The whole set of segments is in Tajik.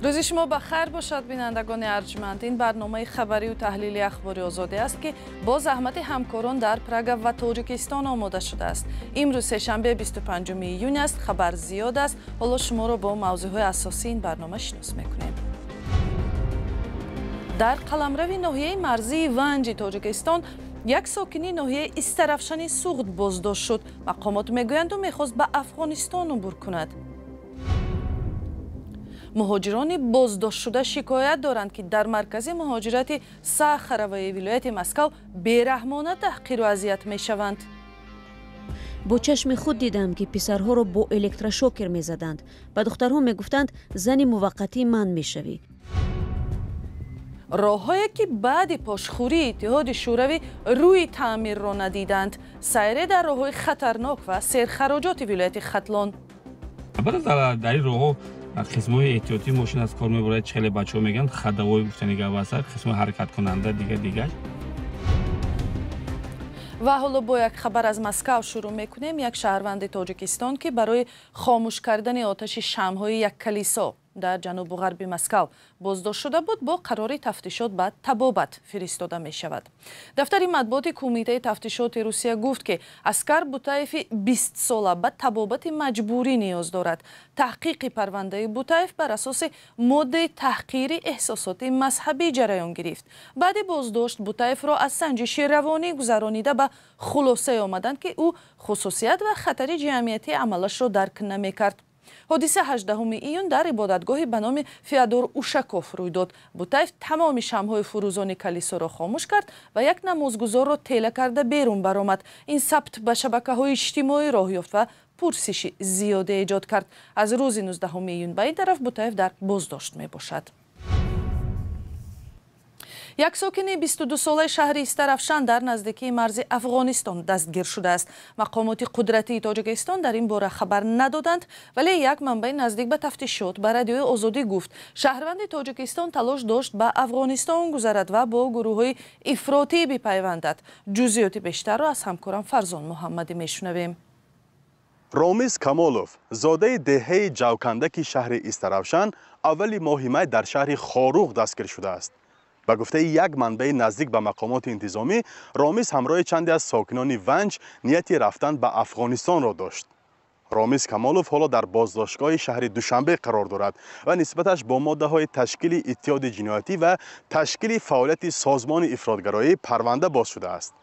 Рӯзи шумо ба хайр бошад, бинандагони арҷманд. Ин барномаи хабарию таҳлили Ахбори Озодӣ аст, ки бо заҳмати ҳамкорон дар Прага ва Тоҷикистон омода шудааст. Имрӯз сешанбе, 25 июн аст. Хабар зиёд аст. Ҳоло шуморо бо мавзӯъҳои асосии ин барнома шинос мекунем. Дар қаламрави ноҳияи марзии Ванҷи Тоҷикистон як сокини ноҳияи Истарафшани Суғд боздошт шуд. Мақомот мегӯянд, ӯ мехост ба Афғонистон убур кунад. Муҳоҷирони боздоштшуда шикоят доранд, ки дар маркази муҳоҷирати Сахароваи вилояти Москав бераҳмона таҳқиру азият мешаванд. Бо чашми худ дидам, ки писарҳоро бо электрошокер мезаданд, ба духтарҳо мегуфтанд: «Зани муваққатии ман мешавӣ». Роҳҳое, ки баъди пошхӯрии Иттиҳоди Шӯравӣ рӯи таъмирро надиданд. Сайре дар роҳҳои хатарнок ва серхароҷоти вилояти Хатлон. Дар ин роҳҳо қисмҳои эҳтиётии мошин аз кор мебарад. Хеле бачаҳо мегӯянд, ходовой гуфтани гап аст, қисмҳои ҳаракаткунанда, дигар дигар. Ва ҳоло бо як хабар аз Москав шурӯъ мекунем. Як шаҳрванди Тоҷикистон, ки барои хомӯш кардани оташи шамъҳои як калисо дар ҷанубу ғарби Москав боздошт шуда буд, бо қарори тафтишот ба табобат фиристода мешавад. Дафтари матбуоти Кумитаи тафтишоти Русия гуфт, ки Аскар Бутаеви 20-сола ба табобати маҷбурӣ ниёз дорад. Таҳқиқи парвандаи Бутаев бар асоси моддаи таҳқири эҳсосоти мазҳабӣ ҷараён гирифт. Баъди боздошт Бутаевро аз санҷиши равонӣ гузаронида, ба хулосае омаданд, ки ӯ хусусият ва хатари ҷамъиятии амалашро дарк намекард. Ҳодиса 18 июн дар ибодатгоҳи ба номи Феодор Ушаков рӯй дод. Бутаев тамоми шамъҳои фурӯзони калисоро хомӯш кард ва як намозгузорро тела карда берун баромад. Ин сабт ба шабакаҳои иҷтимоӣ роҳ ёфт ва пурсиши зиёде эҷод кард. Аз рӯзи 19 июн ба ин тараф Бутаев дар боздошт мебошад. Як сокини 22-солаи шаҳри Истарафшан дар наздикии марзи Афғонистон дастгир шудааст. Мақомоти қудратии Тоҷикистон дар ин бора хабар надоданд, вале як манбаи наздик ба тафтишот ба Радиои Озодӣ гуфт, шаҳрванди Тоҷикистон талош дошт ба Афғонистон гузарад ва бо гурӯҳҳои ифротӣ бипайвандад. Ҷузъиёти бештарро аз ҳамкорам Фарзон Муҳаммадӣ мешунавем. Ромиз Камолов, зодаи деҳаи Ҷавкандаки шаҳри Истаравшан, аввали моҳи май дар шаҳри Хоруғ дастгир шудааст. Ба гуфтаи як манбаи наздик ба мақомоти интизомӣ, Ромиз ҳамроҳи чанде аз сокинони Ванҷ нияти рафтан ба Афғонистонро дошт. Ромиз Камолов ҳоло дар боздоштгоҳи шаҳри Душанбе қарор дорад ва нисбаташ бо моддаҳои ташкили иттиҳоди ҷиноятӣ ва ташкили фаъолияти созмони ифротгароӣ парванда боз шудааст.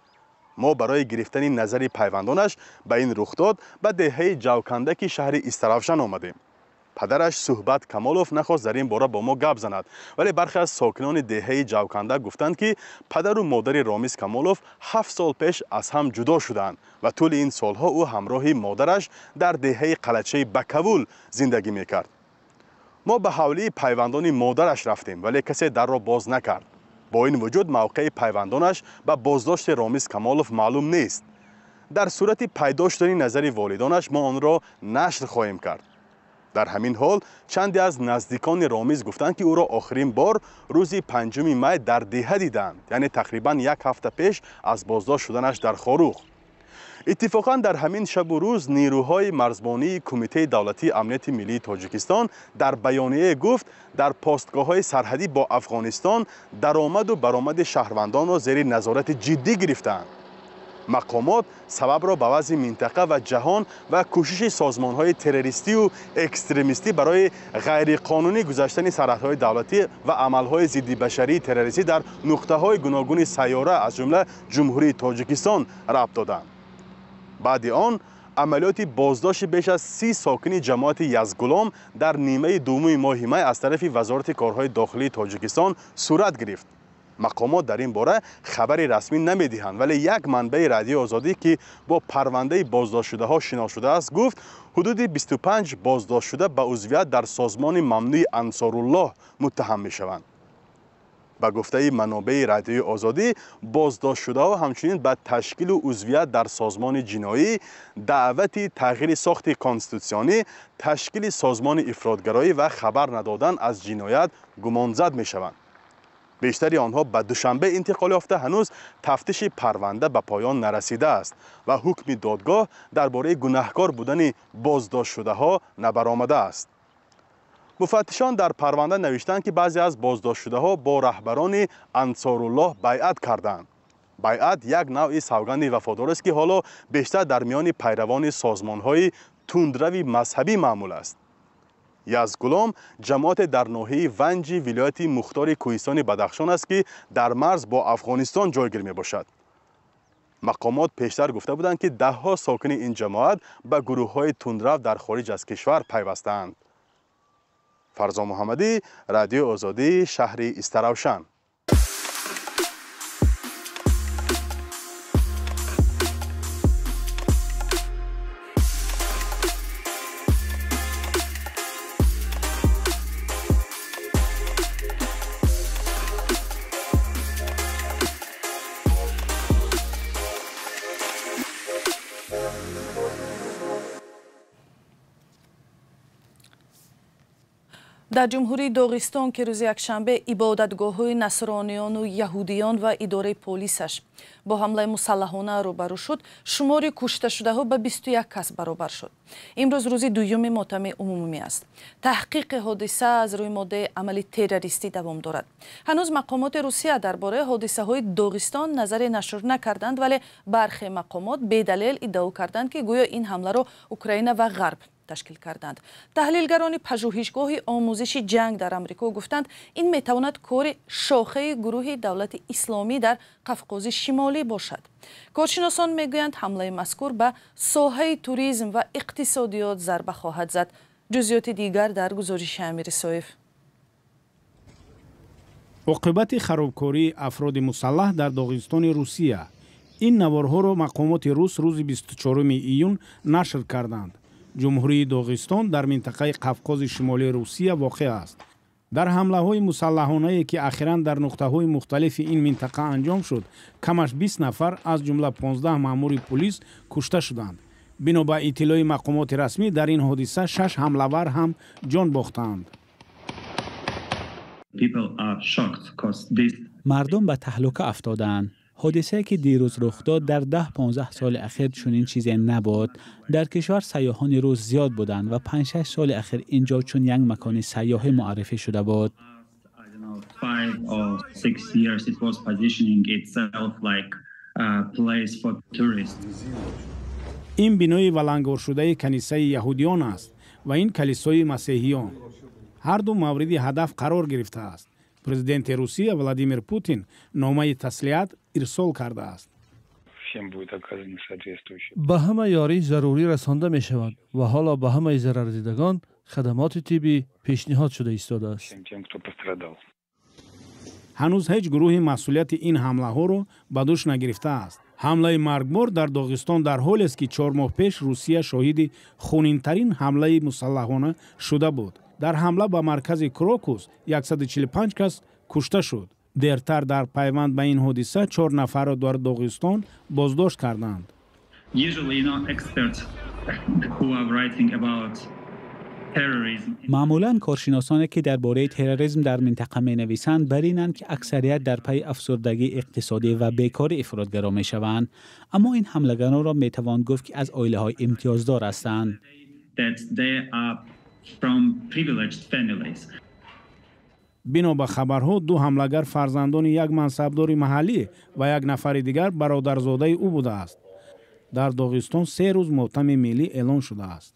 Мо барои гирифтани назари пайвандонаш ба ин рухдод ба деҳаи Ҷавкандаки шаҳри Истаравшан омадем. Падараш Суҳбат Камолов нахост дар ин бора бо мо гап занад, вале бархе аз сокинони деҳаи Ҷавкандак гуфтанд, ки падару модари Ромиз Камолов 7 сол пеш аз ҳам ҷудо шуданд ва тӯли ин солҳо ӯ ҳамроҳи модараш дар деҳаи Қалачаи Бакавул зиндагӣ мекард. Мо ба ҳавлии пайвандони модараш рафтем, вале касе дарро боз накард. Бо ин вуҷуд, мавқеи пайвандонаш ба боздошти Ромиз Камолов маълум нест. Дар сурати пайдо шудани назари волидонаш мо онро нашр хоҳем кард. Дар ҳамин ҳол, чанде аз наздикони Ромиз гуфтанд, ки ӯро охирин бор рӯзи 5 май дар деҳа диданд, яъне тақрибан як ҳафта пеш аз боздошт шуданаш дар Хоруғ. Иттифоқан, дар ҳамин шабу рӯз нерӯҳои марзбонии Кумитаи давлатии амнияти миллии Тоҷикистон дар баёнияе гуфт, дар постгоҳҳои сарҳадӣ бо Афғонистон даромаду баромади шаҳрвандонро зери назорати ҷиддӣ гирифтаанд. Мақомот сабабро ба вазъи минтақа ва ҷаҳон ва кӯшиши созмонҳои террористию экстремистӣ барои ғайриқонунӣ гузаштани сарҳадҳои давлатӣ ва амалҳои зиддибашарии террористӣ дар нуқтаҳои гуногуни сайёра, аз ҷумла Ҷумҳурии Тоҷикистон, рабт доданд. Баъди он амалиёти боздошти беш аз 30 сокини ҷамоати Язгулом дар нимаи дуввуми моҳи май аз тарафи Вазорати корҳои дохилии Тоҷикистон сурат гирифт. Мақомот дар ин бора хабари расмӣ намедиҳанд, вале як манбаи Радиои Озодӣ, ки бо парвандаи боздоштшудаҳо шинос шудааст, гуфт, ҳудуди 25 боздоштшуда ба узвият дар созмони мамнӯи Ансоруллоҳ муттаҳам мешаванд. Ба гуфтаи манобеи Радиои Озодӣ, боздоштшудаҳо ҳамчунин ба ташкилу узвият дар созмони ҷиноӣ, даъвати тағйири сохти конститутсионӣ, ташкили созмони ифротгароӣ ва хабар надодан аз ҷиноят гумонзад мешаванд. Бештари онҳо ба Душанбе интиқол ёфта, ҳанӯз тафтиши парванда ба поён нарасидааст ва ҳукми додгоҳ дар бораи гунаҳкор будани боздоштшудаҳо набаромадааст. Муфаттишон дар парванда навиштанд, ки баъзе аз боздоштшудаҳо бо раҳбарони Ансоруллоҳ байъат карданд. Байъат як навъи савганди вафодор аст, ки ҳоло бештар дар миёни пайравони созмонҳои тундрави мазҳабӣ маъмул аст. Язгулом ҷамоате дар ноҳияи Ванҷи вилояти мухтори кӯҳистони Бадахшон аст, ки дар марз бо Афғонистон ҷойгир мебошад. Мақомот пештар гуфта буданд, ки даҳҳо сокини ин ҷамоат ба гурӯҳҳои тундрав дар хориҷ аз кишвар пайвастаанд. Фарзон Муҳаммадӣ, Радиои Озодӣ, шаҳри Истаравшан. Дар ҷумҳурии Доғистон, ки рӯзи якшанбе ибодатгоҳҳои насрониёну яҳудиён ва идораи полисаш бо ҳамлаи мусаллаҳона рӯбарӯ шуд, шумори кушташудаҳо ба 21 кас баробар шуд. Имрӯз рӯзи дуюми мотами умумӣ аст. Таҳқиқи ҳодиса аз рӯи моддаи амали террористӣ давом дорад. Ҳанӯз мақомоти Русия дар бораи ҳодисаҳои Доғистон назаре нашр накарданд, вале бархе мақомот бедалел иддао карданд, ки гӯё ин ҳамларо Украина ва Ғарб ташкил карданд. Таҳлилгарони пажӯҳишгоҳи омӯзиши ҷанг дар Амрико гуфтанд, ин метавонад кори шохаи гурӯҳи давлати исломӣ дар Қафқози Шимолӣ бошад. Коршиносон мегӯянд, ҳамлаи мазкур ба соҳаи туризм ва иқтисодиёт зарба хоҳад зад. Ҷузъиёти дигар дар гузориши Амир Исоев. Оқибати харобкории афроди мусаллаҳ дар Доғистони Русия. Ин наворҳоро мақомоти рус рӯзи 24 июн нашр карданд. Ҷумҳурии Доғистон дар минтақаи Қафқози Шимолии Русия воқеъ аст. Дар ҳамлаҳои мусаллаҳонае, ки ахиран дар нуқтаҳои мухталифи ин минтақа анҷом шуд, камаш 20 нафар аз ҷумла 15 маъмури пулис кушта шуданд. Бино ба иттилои мақомоти расмӣ, дар ин ҳодиса 6 ҳамлавар ҳам ҷон бохтаанд. Мардум ба таҳлука афтодаанд. Ҳодисае, ки дирӯз рух дод, дар 10-15 соли ахир чунин чизе набуд. Дар кишвар сайёҳони рус зиёд буданд ва 5-6 соли ахир ин ҷо чун як макони сайёҳӣ муаррифӣ шуда буд. Ин бинои валангоршудаи канисаи яҳудиён аст ва ин калисои масеҳиён. Ҳар ду мавриди ҳадаф қарор гирифтааст. Президенти Русия Владимир Путин номаи таслият ирсол кардааст. Ба ҳама ёрии зарурӣ расонда мешавад ва ҳоло ба ҳамаи зарардидагон хадамоти тиббӣ пешниҳод шуда истодааст. Ҳанӯз ҳеҷ гурӯҳи масъулияти ин ҳамлаҳоро ба дӯш нагирифтааст. Ҳамлаи маргбор дар Доғистон дар ҳолест, ки 4 моҳ пеш Русия шоҳиди хунинтарин ҳамлаи мусаллаҳона шуда буд. Дар ҳамла ба маркази Крокус 145 кас кушта шуд. Дертар дар пайванд ба ин ҳодиса 4 нафарро дар Доғистон боздошт карданд. Маъмулан коршиносоне, ки дар бораи терроризм дар минтақа менависанд, бар инанд, ки аксарият дар пайи афсурдагии иқтисодӣ ва бекорӣ ифротгаро мешаванд. Аммо ин ҳамлагаронро метавон гуфт, ки аз оилаҳои имтиёздор ҳастанд. Бино ба хабарҳо, ду ҳамлагар фарзандони як мансабдори маҳаллӣ ва як нафари дигар бародарзодаи ӯ будааст. Дар Доғистон 3 рӯз мотами миллӣ эълон шудааст.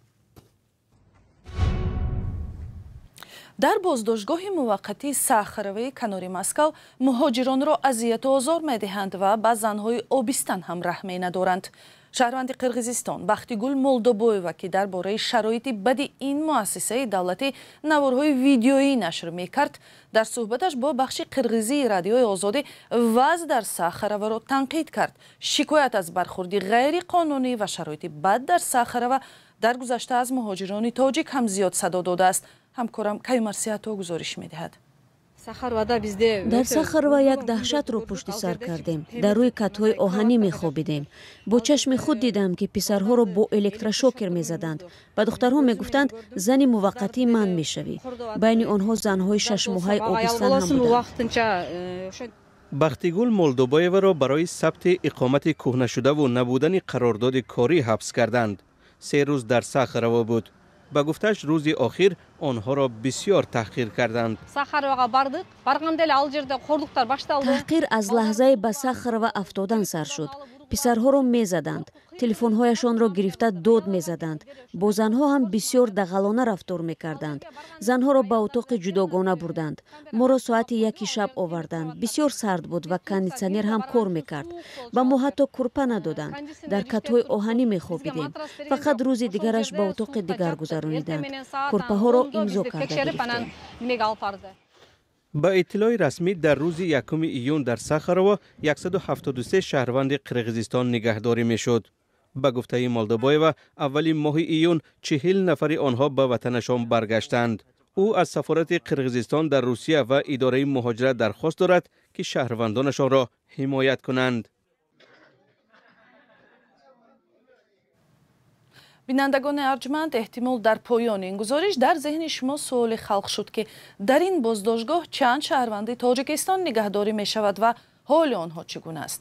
Дар боздоштгоҳи муваққатии Сахароваи канори Москав муҳоҷиронро азияту озор медиҳанд ва ба занҳои обистан ҳам раҳме надоранд. Шаҳрванди Қирғизистон Бахтигул Молдобоева, ки дар бораи шароити бади ин муассисаи давлатӣ наворҳои видеоӣ нашр мекард, дар суҳбаташ бо бахши қирғизии Радиои Озодӣ вазъ дар Сахароваро танқид кард. Шикоят аз бархурди ғайриқонунӣ ва шароити бад дар Сахарова дар гузашта аз муҳоҷирони тоҷик ҳам зиёд садо додааст. Ҳамкорам Каюмар Сиҳато гузориш медиҳад. Дар Сахарова як даҳшатро пушти сар кардем. Дар рӯи катҳои оҳанӣ мехобидем. Бо чашми худ дидам, ки писарҳоро бо электрошокер мезаданд. Ба духтарҳо мегуфтанд, зани муваққатии ман мешавӣ. Байни онҳо занҳои шашмоҳаи обистан ҳам буданд. Бахтигул Молдобоеваро барои сабти иқомати кӯҳнашудаву набудани қарордоди корӣ ҳабс карданд. 3 рӯз дар Сахарово буд. Ба гуфтааш, рӯзи охир онҳоро бисёр таҳқир карданд. Сахароваға бардык. Барганда эле ал жерде кордуктар башталды. Таҳқир аз лаҳзаи ба Сахарова афтодан сар шуд. Писарҳоро мезаданд, телефонҳояшонро гирифта дод мезаданд. Бо занҳо ҳам бисёр дағалона рафтор мекарданд. Занҳоро ба утоқи ҷудогона бурданд. Моро соати 1 шаб оварданд. Бисёр сард буд ва кондитсионер ҳам кор мекард. Ба мо ҳатто курпа надоданд. Дар катҳои оҳанӣ мехобидем. Фақат рӯзи дигараш ба утоқи дигар гузарониданд. Курпаҳоро имзо карда гирифтем. Ба иттилои расмӣ, дар рӯзи 1 июн дар Сахарово 173 шаҳрванди Қирғизистон нигаҳдорӣ мешуд. Ба гуфтаи Молдобоева, аввали моҳи июн 40 нафари онҳо ба ватанашон баргаштанд. Ӯ аз сафорати Қирғизистон дар Русия ва идораи муҳоҷират дархост дорад, ки шаҳрвандонашонро ҳимоят кунанд. Бинандагони арҷманд, эҳтимол дар поёни ин гузориш дар зеҳни шумо суоли халқ шуд, ки дар ин боздоштгоҳ чанд шаҳрванди Тоҷикистон нигаҳдорӣ мешавад ва ҳоли онҳо чӣ гуна аст.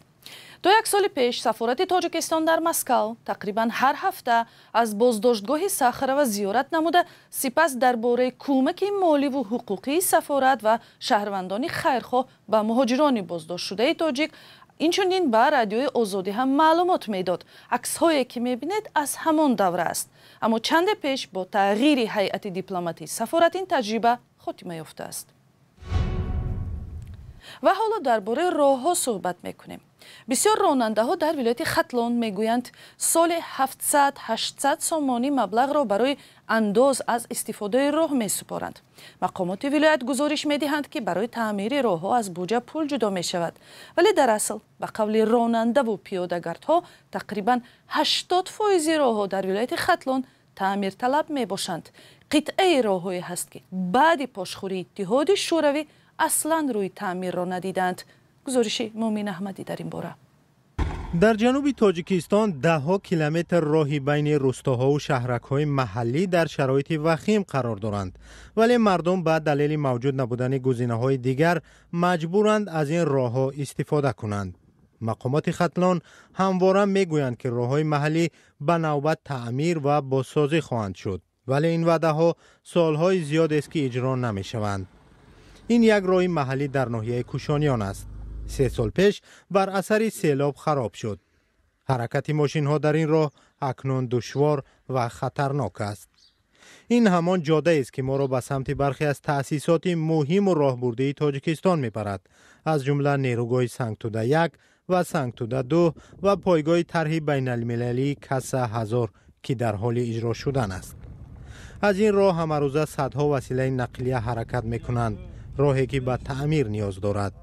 То як соли пеш сафорати Тоҷикистон дар Москав тақрибан ҳар ҳафта аз боздоштгоҳи Сахарова зиёрат намуда, сипас дар бораи кӯмаки моливу ҳуқуқии сафорат ва шаҳрвандони хайрхоҳ ба муҳоҷирони боздоштшудаи тоҷик, инчунин ба радиои Озодӣ ҳам маълумот медод. Аксҳое ки мебинед, аз ҳамон давра аст. Аммо чанде пеш бо тағйири ҳайати дипломатии сафорат ин таҷриба хотима ёфтааст. Ва ҳоло дар бораи роҳҳо суҳбат мекунем. Бисёр ронандаҳо дар вилояти Хатлон мегӯянд, соли 700-800 сомонӣ маблағро барои андоз аз истифодаи роҳ месупоранд. Мақомоти вилоят гузориш медиҳанд, ки барои таъмири роҳҳо аз буҷа пул ҷудо мешавад. Вале дар асл, ба қавли ронандаву пиёдагардҳо, тақрибан 80% роҳҳо дар вилояти Хатлон таъмирталаб мебошанд. Қитъаи роҳҳое ҳаст, ки баъди пошхӯрии Иттиҳоди Шӯравӣ аслан рӯи таъмирро надиданд. Гузориши Мумин Аҳмадӣ дар ин бора. Дар ҷануби Тоҷикистон даҳҳо километр роҳи байни рустоҳову шаҳракҳои маҳаллӣ дар шароити вахим қарор доранд, вале мардум ба далели мавҷуд набудани гузинаҳои дигар маҷбуранд аз ин роҳҳо истифода кунанд. Мақомоти Хатлон ҳамвора мегӯянд, ки роҳҳои маҳаллӣ ба навбат таъмир ва бозсозӣ хоҳанд шуд, вале ин ваъдаҳо солҳои зиёдест, ки иҷро намешаванд. Ин як роҳи маҳаллӣ дар ноҳияи Кушониён аст. 3 сол пеш бар асари селоб хароб шуд. Ҳаракати мошинҳо дар ин роҳ акнун душвор ва хатарнок аст. Ин ҳамон ҷодаест, ки моро ба самти бархе аз таъсисоти муҳиму роҳбурдии Тоҷикистон мебарад, аз ҷумла нерӯгоҳи Сангтуда 1 ва Сангтуда 2 ва пойгоҳи тарҳи байналмилалии Каса 1000, ки дар ҳоли иҷро шудан аст. Аз ин роҳ ҳамарӯза садҳо василаи нақлия ҳаракат мекунанд, роҳе ки ба таъмир ниёз дорад.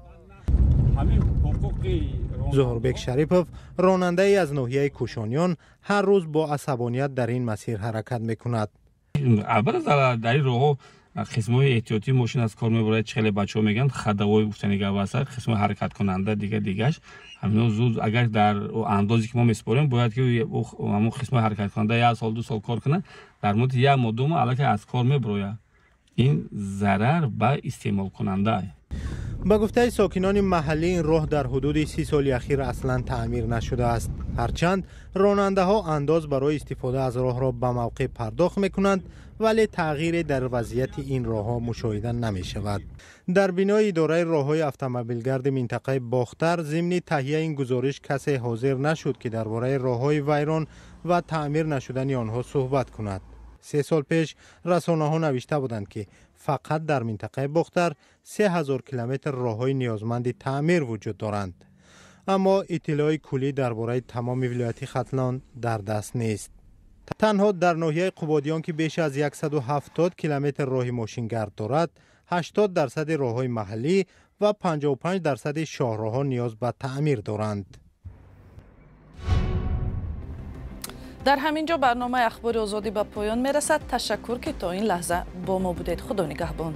Зуҳурбек Шарипов, ронандаи аз ноҳияи Кушониён, ҳар рӯз бо асабоният дар ин масир ҳаракат мекунад. Албатта, дар ин роҳҳо қисмҳои эҳтиётии мошин аз кор мебарад. Чӣ хеле бачаҳо мегӯянд, ходовой гуфтани гап аст, қисмҳои ҳаракаткунанда дига дигаш. Ҳамино зуд агар дар андозе ки мо месупорем, бояд ки ҳамон қисмҳои ҳаракаткунанда 1 сол 2 сол кор кунад, дар муддати 1 моҳ 2 моҳ аллакай аз кор мебарояд. Ин зарар ба истеъмолкунанда. Ба гуфтаи сокинони маҳаллӣ, ин роҳ дар ҳудуди 30 соли ахир аслан таъмир нашудааст. Ҳарчанд ронандаҳо андоз барои истифода аз роҳро ба мавқеъ пардохт мекунанд, вале тағйире дар вазъияти ин роҳҳо мушоҳида намешавад. Дар бинои идораи роҳҳои автомобилгарди минтақаи Бохтар зимни таҳияи ин гузориш касе ҳозир нашуд, ки дар бораи роҳҳои вайрон ва таъмир нашудани онҳо суҳбат кунад. 3 сол пеш расонаҳо навишта буданд, ки фақат дар минтақаи Бохтар 3000 километр роҳҳои ниёзманди таъмир вуҷуд доранд. Аммо иттилои куллӣ дар бораи тамоми вилояти Хатлон дар даст нест. Танҳо дар ноҳияи Қубодиён, ки беш аз 170 километр роҳи мошингард дорад, 80% роҳҳои маҳаллӣ ва 55% шоҳроҳҳо ниёз ба таъмир доранд. Дар ҳамин ҷо барномаи Ахбори Озодӣ ба поён мерасад. Ташаккур, ки то ин лаҳза бо мо будед. Худо нигаҳбон.